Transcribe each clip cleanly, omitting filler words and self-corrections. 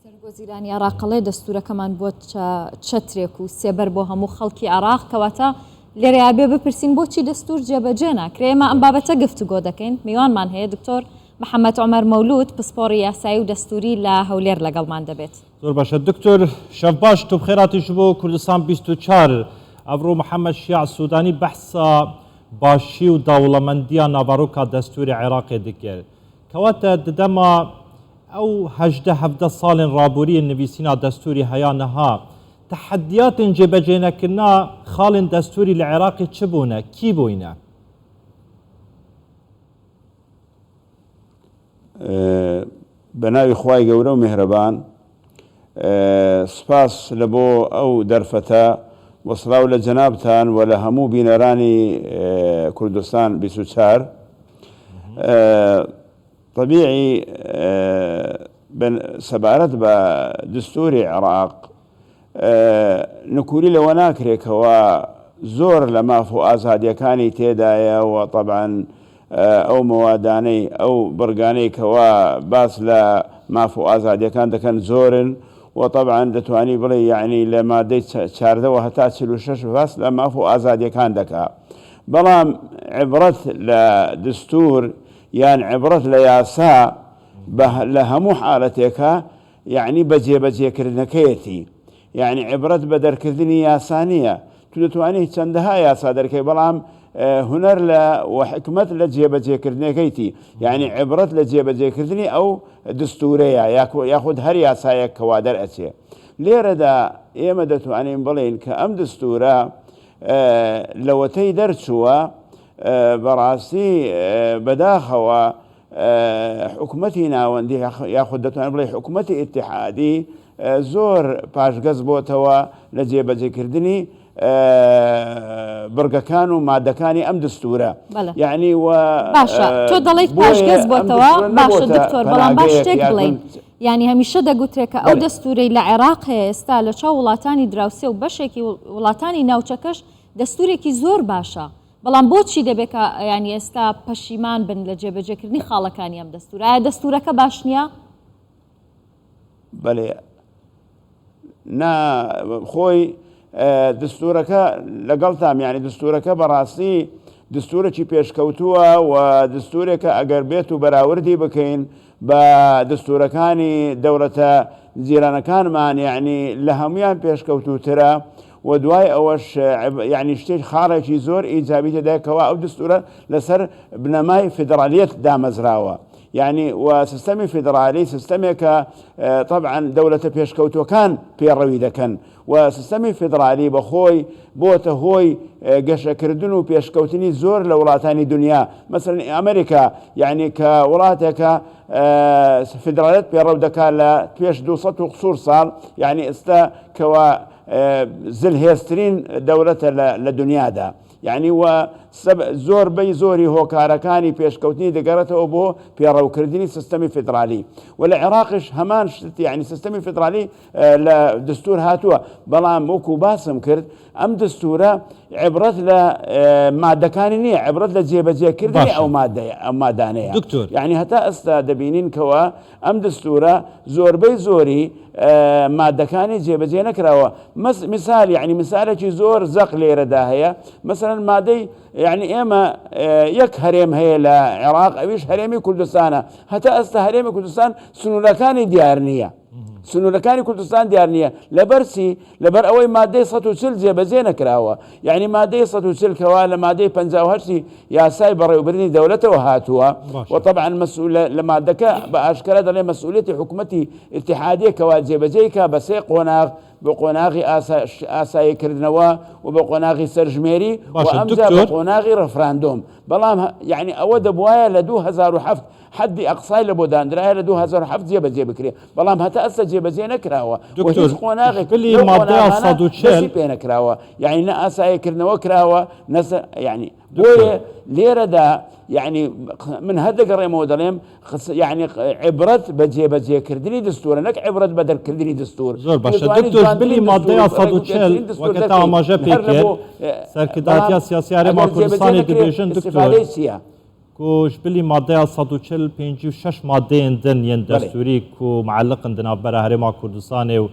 سەرۆکوەزیرانی عێراق ئەڵێ دەستوورەکەمان بووەتە چەترێک و سێبەر بۆ هەموو خەڵکی عێراق، کەواتە لێرەیا بێ بپرسین بۆچی دەستوور جێبەجێ ناکرێ؟ ئێمە ئەم بابەتە گفتوگۆ دەکەین، میوانمان هەیە دکتۆر محەمەد عومەر مەولوود پسپۆڕی یاسایی و دەستووری لە هەولێر لەگەڵمان دەبێت. زۆر باشە دکتۆر شەف باش تو بخێراتی ژبۆ کوردستان 24 ئەڤڕۆ محەمەد شیاع سودانی بەحسا باشی و دەوڵەمەندیا ناڤەڕۆکا دەستوری عێراقێ دکرد کەواتە ددەما ئەو 18 17 ساڵێن ڕابوریێن نویسینا دەستوری هەیا نها تەحەدیاتێن جێبەجێنەکردنا خاڵێن دەستوری لە عێراقێ چ بوونە کی بووینە؟ بە ناوی خوای گەورە و میهرەبان سوپاس لە بۆ ئەو دەرفەتە و سڵاو لە جەنابتان و لە هەموو بینەرانی کوردستان 24 طبیعی سەبارەت بە دستوری عێراق نکوری لەوە ناکرێ کەوا زۆر لە ماف و ئازادیەکانی تێدایە و تەبعەن ئەو مەوادانەی ئەو بڕگانەی کەوا باس لە ماف و ئازادیەکان دەکەن زۆرن و تەبعەن دەتوانی بڵێ یەعنی لە مادەی چاردەوە هەتا 46 باس لە ماف و ئازادیەکان دەکا بەڵام عبرەت لە دستور یان عبرەت لە یاسا بە لە هەموو حالەتێکا یەعنی بە جێبەجێکردنەکەیەتی یەعنی عیبرەت بە دەرکردنی یاسا نییە تو دەتوانی چەندەها یاسا دەرکەی بەڵام هونەر لە و حکمت لە جێبەجێکردنەکەیتی یەعنی عیبرەت لە جێبەجێکردنی ئەو دستورەیە یاخود هەر یاسایەک کەوا دەرئەچێ لێرەدا ئێمە دەتوانین بڵێین کە ئەم دستورە لەوەتەی دەرچووە بەڕاستی بەداخەوە حکومەتی ناوەندی یاخود دەتوانین بڵێ حکومەتی ئیتیحادی زۆر پاشگەز بۆتەوە لە جێبەجێکردنی بڕگەکان و مادەکانی ئەم دستورە یعنی و باشە تۆ دەڵیت پاشگەز بۆتەوە باشە دکتۆر بەڵام باش شتێک بڵین یعنی هەمیشە دەگوترێت کە ئەو دەستورەی لە عێراق هەیە ئێستا لە چاو وڵاتانی دراوسێ و بەشێکی وڵاتانی ناوچەکەش دەستورێکی زۆر باشە بەڵام بۆچی دەبێ کە یانی ئێستا پەشیمان بن لە جێبەجێکردنی خاڵەکانی ئەم دەستوورە؟ ئایا دەستوورەکە باش نییە؟ بەلێ نا خۆی دستورەکە لەگەڵتام یعنی دستورەکە بەڕاستی دستورێکی پێشکەوتووە و دستورێکە ئەگەر بێت و بەراوردی بکەین بە دستورەکانی دەوڵەتە جیرانەکانمان یەعنی لە هەموویان پێشکەوتووترە و دوای ئەوەش یەعنی شتێک خاڵێکی زۆر ئیجابی تێدایە کەوا ئەو دستورە لەسەر بنەمای فیدرالیەت دامەزراوە یعنی و سیستەمی فیدرالی سیستەمێکە طبعا دەولەتە پێشکەوتوەکان پێڕەوی دەکەن و سیستەمی فیدرالی بە خۆی بۆتە هۆی گەشەکردن و پێشکەوتنی زۆر لە وڵاتانی دنیا مەسەلەن ئەمریکا یعنی کە وڵاتێکە فیدرالیت پێڕەو دەکات لە پێش 200 و قسوور ساڵ یعنی ئێستا کەوا زلهێزترین دەولەتە لە دنیادا یعنی و زۆربەی زۆری هۆکارەکانی پێشکەوتنی دەگەڕێتەوە بۆ پێڕەوکردنی سیستەمی فیدرالی و لە عێراقیش هەمان شت یعنی سیستەمی فیدرالی لە دستور هاتووە بەڵام وەکو باسم کرد ئەم دستورە عبرەت لە مادەکانی نییە عبرەت لە جێبەجێکردنی ئەو مادەیە ئەم مادانەیە دکتۆر یعنی هەتا ئێستا دەبینین کەوە ئەم دستورە زۆربەی زۆری مادەکانی جێبەجێ نەکراوە مثال یعنی مثالێکی زۆر زەق لێرەدا هەیە مەسەلەن مادەی یعنی ئێمە یەک هەرێم هەیە لە عێراق ئەویش هەرێمی کوردستانە هەتا ئێستا هەرێمی کوردستان سنوورەکانی دیار نییە سنوورەکانی کوردستان دیار نییە لەبەر چی؟ لەبەر ئەوەی مادەی 140 جێبەجێ نەکراوە یعنی مادەی 140 کەوا لە مادەی 58 یاسای بەڕێوەبردنی دەولەتەوە هاتووە و طبعا مەسئول لە مادەکە بە ئاشکرا دەڵێ مەسئولیەتی حکومەتی ئیتیحادیە کەوا جێبەجێی کا بە سێ قۆناغ بە قۆناغی ئاساییکردنەوە و بە قۆناغی سەرژمێری و ئەمجا بە قۆناغی ڕفراندۆم بەڵام یعنی ئەوە دەبوایە لە 2007 حەدی ئەقسای لە بۆ داندرایە لە 2007 جێبەجێ بکرێ بەڵام هەتا ئەستا جێبەجێ نەکراوە و هیچ قۆناغێک پلی لەو مادەیا قۆناغانە 140 دەستی پێ نەکراوە یعنی نە ئاساییکردنەوە کراوە نە یعنی بۆیە لێرەدا یعنی من هەر دەگەڕێمەوە دەڵێم یعنی عبرەت بە جێبەجێکردنی دستورە نەک عبرەت بە دەرکردنی دستور زۆر باشە دکتۆر بلی مادەیا 140 وەکە تا ئاماژە پێ کرد سەرکردایەتیا سیاسی هەرێما کوردستانی دەبێژن دکتۆر چییە؟ Ku ji bilî madeya 140 56 madeyên din yên destûrî ku mueliqin di navbera Herêma Kurdistanê û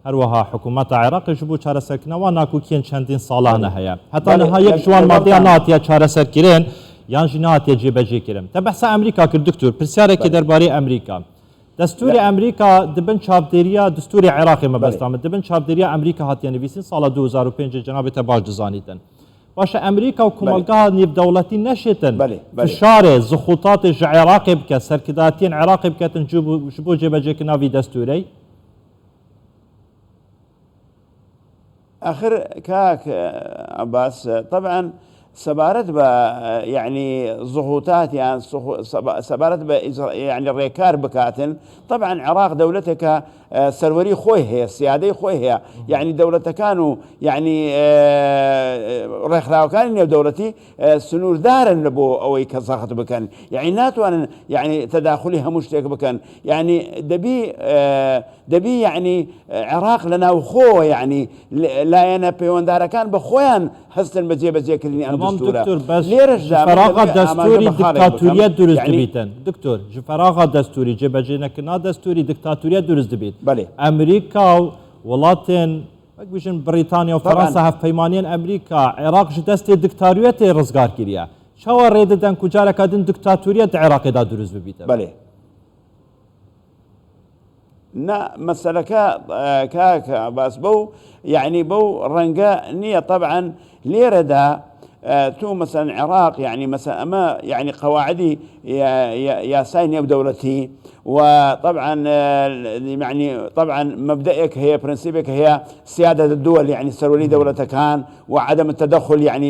herwiha hikûmeta Iraqê ji bo çareserkirina wan nakokiyên çendîn salane heye. Heta niha yek ji wan madeyan nehatiye çareserkirin yan jî nehatiye cêbecêkirin. Te behsa Amerîka kir diktor, pirsiyarekê derbarê Amerîka. Destûrê Amerîka di bin çavdêriya destûrê Iraqê mebesta min di bin çavdêriya Amerîka hatiye nivîsîn sala 2005 cenabê te baş dizanîtin. Baş e Amerîka û komelgeha nêvdewletî neşêtin fişarê, zixûtatê ji Iraqê bike, serkirdayetiyên Iraqê biketin ji bo cêbecêkirina vî destûrey? ئاخر کاک عەباس تەبعەن سەبارەت بە یعنی زغوتات یان سەبارەت بە یعنی ڕێکار بکاتن تەبعەن عێراق دەولەتێکە سەروەری خۆی هەیە سیادەی خۆی هەیە یعنی دەولەتەکان و یعنی ڕێکخراوەکانی نێودەوڵەتی سنووردارن لە بۆ ئەوەی کە زەخت بکەن یعنی ناتوانن یعنی تەداخلی هەموو شتێک بکەن یعنی دەبی دەبی یعنی عێراق لە ناوخۆوە یعنی لایەنە پەیوەندارەکان بە خۆیان هەستن بە جێبەجێکردنی ئەم تمام دەستوورە دکتۆر بەس لێرەشدا من فراغا دەمەوێت ئاماژە دەستوری بە خاڵێک بکەم دیکتاتوریەت دروست یعنی دبیتن دکتۆر ji فراغا دەستوری جێبەجێ نەکردنا دەستوری دیکتاتوریەت دروست دبیت بەلێ ئەمریکا و وڵاتێن وەک بژن بریتانیا و طبعا فەرەنسا هەڤپەیمانیان ئەمریکا عێراق ji دەستێ دیکتاریەتێ ڕزگار کریە چاوە ڕێ ددەن کو جارەکە دن دیکتاتوریەت di عێراقێدا دروست ببیتن؟ بەلێ نا مەسەلەکە کاک عەباس بەو یەعنی بەو ڕەنگە نییە تەبعەن لێرەدا تۆ مەسەن عێراق یعنی مەسە ئەمە یعنی قەواعدی یاسای نێودەوڵەتی و طبعا یعنی طبعا مبدئێک هەیە پرنسیبێک هەیە سیادە الدول یعنی سەروەری دەوڵەتەکان و عدم التدخل یعنی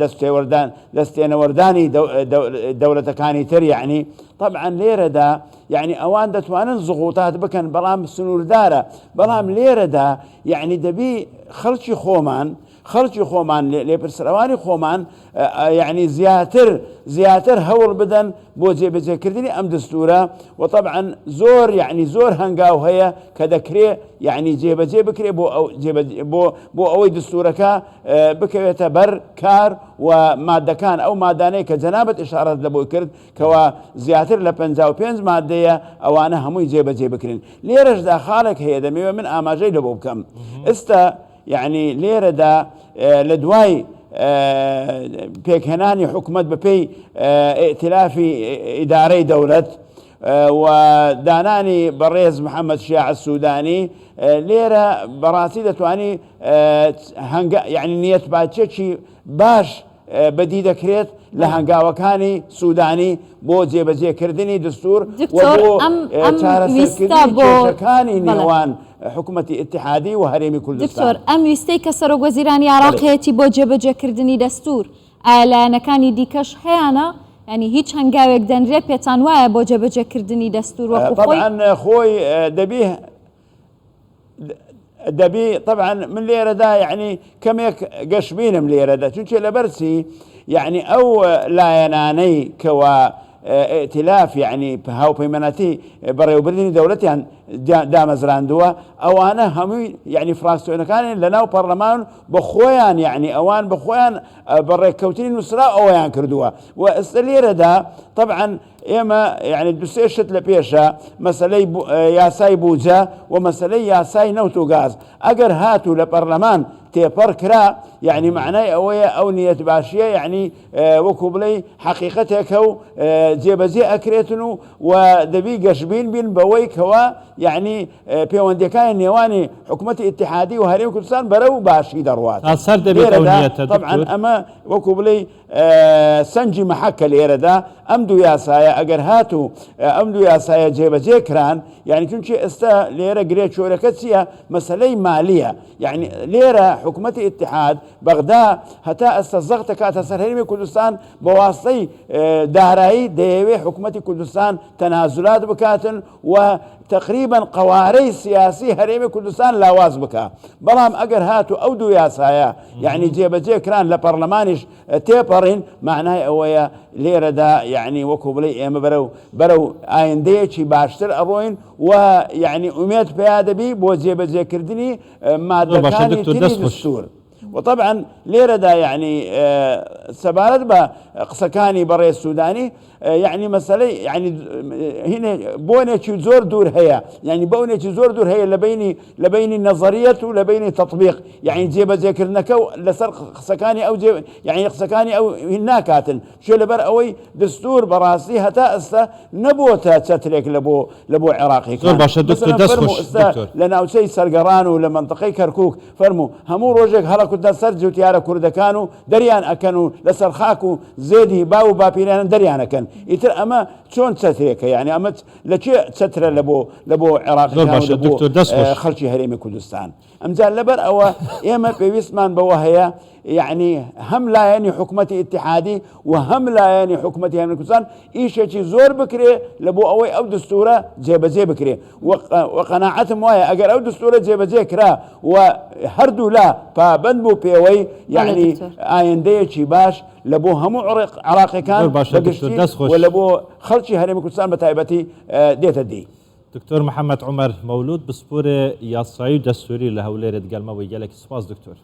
دەستێوەردان دەستێنەوەردانی دەوڵەتەکانی تر یعنی طبعا لێرەدا یەعنی ئەوان دەتوانن زغوتات بکەن بەڵام سنووردارە، بەڵام لێرەدا یەعنی دەبی خەڵکی خۆمان خەڵکی خۆمان لێپرسراوانی خۆمان یەعنی زیاتر زیاتر هەوڵ بدەن بۆ جێبەجێکردنی ئەم دەستوورە و تەبعەن زۆر یەعنی زۆر هەنگاو هەیە کە دەکرێ یەعنی جێبەجێ بکرێ بۆ ئەو بۆ بۆ ئەوەی دەستوورەکە بکەوێتە بەر کار و مادەکان ئەو مادانەی کە جەنابت ئیشارەت لە بۆی کرد کەوا زیاتر لە 55 مادەیە ئەوانە هەمووی جێبەجێ بکرێن. لێرەشدا خاڵێک هەیە دەمەوێت من ئاماژەی لەبۆ بکەم. ئێستا یعنی لێرەدا لە دوای پێکهێنانی حکومەت بەپێی ئیئتیلافی ئیدارەی دەوڵەت و دانانی بەڕێز محەممەد شیاع سوودانی لێرە بەڕاستی دەتوانی هەنگا یعنی نیەتپاکیەکی باش بەدی دەکرێت لە هەنگاوەکانی سوودانی بۆ جێبەجێکردنی دستور و بۆ چارەسەرکردنی کێشەکانی نێوان حکومەتی ئیتیحادی و هەرێمی کوردستان. دکتۆر، ئەم ویستەی کە سەرۆکوەزیرانی عێراق هەیەتی بۆ جێبەجێکردنی دەستوور، ئایا لایەنەکانی دیکەش هەیانە؟ یانی هیچ هەنگاوێک دەنرێ پێتان وایە بۆ جێبەجێکردنی دەستوور وەکو خۆی؟ تەبعەن خۆی دەبی دەبی طبعا من لێرەدا یعنی کەمێک گەشبینم لێرەدا چونکە لەبەر چی یعنی ئەو لایەنانەی کەوا ئیتلاف یعنی هاوپەیمانەتی بەڕێوەبردنی دەوڵەتیان دامەزراندووە ئەوانە هەمووی یعنی فراکسیۆنەکانی لەناو پەرلەمان بە خۆیان یعنی ئەوان بە خۆیان بە ڕێککەوتنی نووسرا ئەوەیان کردووە و ئێستا لێرەدا طبعا ئێمە یانی دو سێ شت لە پێشە، مەسەلەی یاسای بوجە و مەسەلەی یاسای نەوت و گاز، ئەگەر هاتوو لە پەرلەمان تێپەڕ کرا یانی مەعنای ئەوەیە ئەو نیەت باشیە یانی وەکو بڵێی حەقیقەتێکە و جێبەجێ ئەکرێتن و و دەبی گەشبین بین بەوەی کەوا یانی پێوەندیەکانی نێوانی حکومەتی ئیتیحادی و هەرێمی کوردستان بەرەو باشی دەڕوات. تا سەر دەبێت ئەو لێرەدا نیەتە تەبعەن دکتۆر؟ ئەمە وەکو بڵێی سەنگی مەحەکە لێرەدا ئەم دوو یاسایە ئەگەر هاتوو ئەم دوو یاسایە جێبەجێ کران یعنی چونکی ئێستا لێرە گرێ چۆرەکە چییە مەسەلەی مالیە یعنی لێرە حکوومەتی ئیتحاد بەغدا هەتا ئێستا زەخت دەکاتە سەر هەرێمی کوردستان بە واسطەی دارایی دەیەوێ حکوومەتی کوردستان تەنازولات بکاتن و تەقریبەن قەوارەی سیاسی هەرێمی کوردستان لاواز بکا بەڵام ئەگەر هاتوو ئەو دوو یاسایە یەعنی جێبەجێ کران لە پەڕلەمانیش تێپەڕین مەعنای ئەوەیە لێرەدا یەعنی وەکو بڵێی ئێمە بەرەو بەرەو ئایندەیەکی باشتر ئەڕۆین و یەعنی ئومێد پەیا دەبی بۆ جێبەجێکردنی زۆر باشە مادەکانی دکتۆر تری دەست خۆش. دستور. و تەبعەن لێرەدا یەعنی سەبارەت بە قسەکانی بەڕێز سوودانی یەعنی مەسەلەی یەعنی هینێ بۆنێکی زۆر دوور هەیە یەعنی بەونێکی زۆر دوور هەیە لە بینی لە بینی نەزەریەت و لە بینی تەطبیق یەعنی جێبەجێکردنەکە و لەسەر قسەکانی ئەو جێ یەعنی قسەکانی ئەو هین ناکاتن چێ لەبەر ئەوەی دستور بەڕاستی هەتا ئێستا نەبووەتە چەترێک لە بۆ لە بۆ عێراقیەکان زۆر باشە دکتۆر مەسەلەن دەست فەرموو خۆش ئێستا دکتۆر. لە ناوچەی سەرگەڕان و لە مەنتقەی کەرکوک فەرموو هەموو ڕۆژێک هەڵەکوتنە سەر جوتیارە کوردەکان و دەریان ئەکەن و لەسەر خاک و زێدی باو و باپیرانیان دەریان ئەکەن ئیتر ئەمە چۆن چەترێکە یانی ئەمە لە کێ چەترە لە بۆ لە بۆ زۆر عێراقیەکان و باشە لە بۆ دکتۆر دەست خۆش. خەڵکی هەرێمی کوردستان ئەمجا لەبەر ئەوە ئێمە پێویستمان بەوە هەیە یەعنی هەم لایەنی حکومەتی ئیتیحادی و هەم لایەنی حکومەتی هەرێمی کوردستان ئیشێکی زۆر بکرێ لە بۆ ئەوەی ئەو دستورە جێبەجێ بکرێ و قەناعەتم وایە ئەگەر ئەو دستورە جێبەجێ کرا و هەردوولا پابەند بوو پێوەی یەعنی ئایندەیەکی باش لە بۆ هەموو عێراقیەکان بەگشتی و لە بۆ خەڵکی هەرێمی کوردستان بە تایبەتی دێتە دی. دکتۆر محەمەد عومەر مەولود پسپۆرێ یاسایی و دەستوری لە هەولێرێ دگەلمە بووی گەلەکی سوپاس دکتۆر.